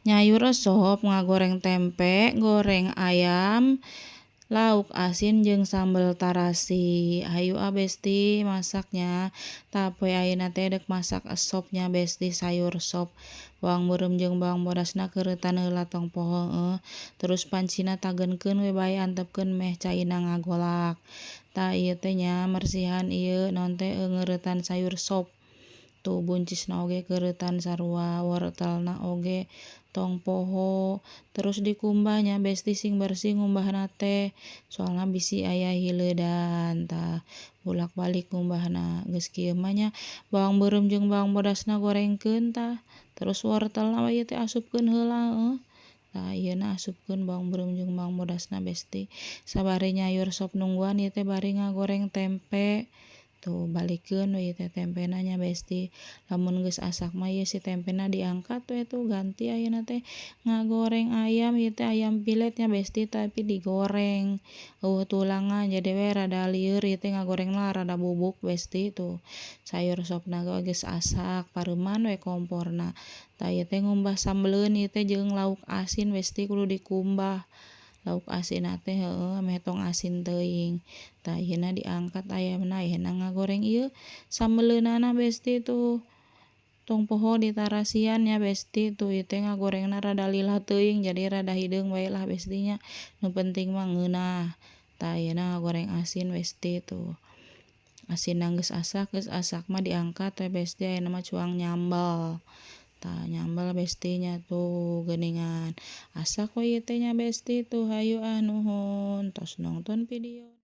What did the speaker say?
Nyayur sop, ngagoreng tempe, goreng ayam, lauk asin jeung sambal tarasi. Hayu ah Besti masaknya. Tah poe ayeuna teh deuk masak sopnya Besti, sayur sop. Bawang beureum jeung bawang bodasna keureutan heula tong poho heueuh. Terus pancina tagenkeun we bae antepkeun meh caina ngagolak. Tah ieu teh nya mersihan ieu naon teh ngeuretan sayur sop. Tuh buncisna oge keureutan sarua, wortelna oge tong poho. Terus dikumbah nya Besti sing bersih ngumbahna teh, soalna bisi aya hileudan. Tah bulak-balik ngumbahna. Geus kieu mah nya bawang beureum jeung bawang bodasna gorengkeun tah. Terus wortelna we ieu teh asupkeun heula heueuh. Tah ieuna asupkeun bawang beureum jeung bawang bodasna Besti. Sabari nyayur sop nungguan ieu teh bari ngagoreng tempe. Tuh balikeun we ieu teh tempena nya Besti. Lamun geus asak mah ieu si tempena diangkat we tuh ganti ayeuna teh ngagoreng ayam, ieu teh ayam pilet nya Besti tapi digoreng. Eueuh tulangan jadi we rada lieur ieu teh ngagorengna rada bubuk Besti tuh. Sayur sopna ge geus asak pareuman we komporna. Tah ieu teh ngumbah sambeleun ieu teh jeung lauk asin Besti kudu dikumbah. Lauk asinna teh heueuh meh tong asin teuing. Tah ieuna diangkat ayamna ayeuna ngagoreng ieu sambeleunana Besti tuh. Tong poho ditarasian nya Besti tuh ieu teh ngagorengna rada lila teuing jadi rada hideung bae lah Besti nya. Nu penting mah ngeunah. Tah ayeuna ngagoreng asin Besti tuh. Asinna geus asak mah diangkat we Besti ayeuna mah cuang nyambel. Tah nyambel Besti nya tuh geuningan. Asak we ieu teh nya Besti tuh hayu ah nuhun tos nongton video.